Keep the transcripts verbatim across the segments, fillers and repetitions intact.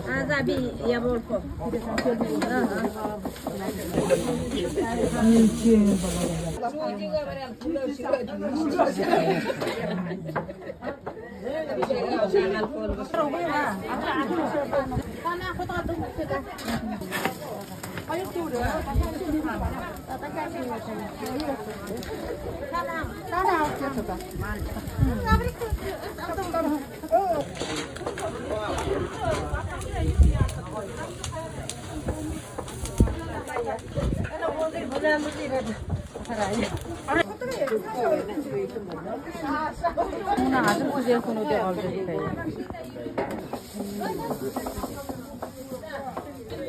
А, за, би, я волко. Мүнөө ажал хүзээл хүнүүдые олжо хэлээ.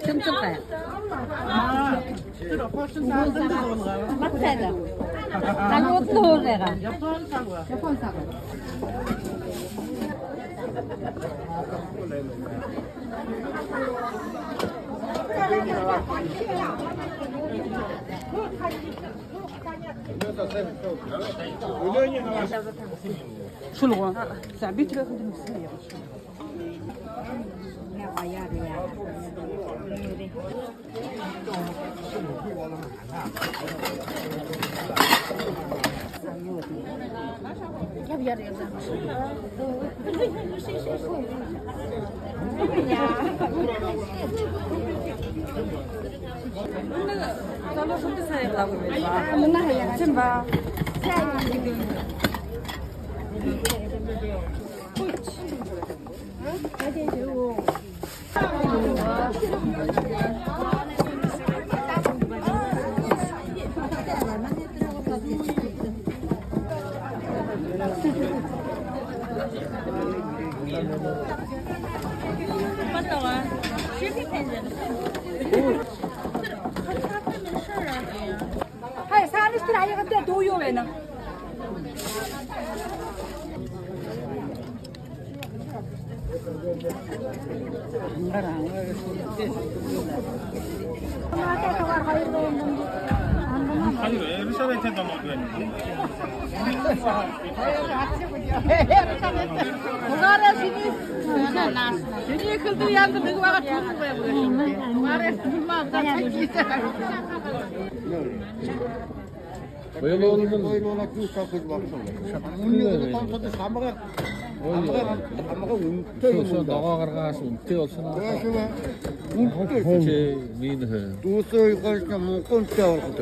Тэмцэл гай. Батсайда. Халуун луурайгаа. Япон саг. Шүлгөө. За, би тэрэ хүндэ мэсэ яа. Залуушуулда сайн ябалаагүй байна. Мүнөө хаяа. Тиимэ ба. Хай, саанашье тэрэ аягатай дуу юу байна? Угаарай, шинии. Шинии хэлдэг яанда нэгэ байгаа түүхэн байгааб. Угаарай, шүлмаа. Ойлоолол. Ойлоолол, түүсээ хүл багсан. Үнэн тонтод шамга. Шамга үнэтэй юм. Догоо гаргаас үнэтэй болсоноо. Үнэтэй. Чи минь хэ. Түүсээ ойлгож, мунхан үнэтэй болохо.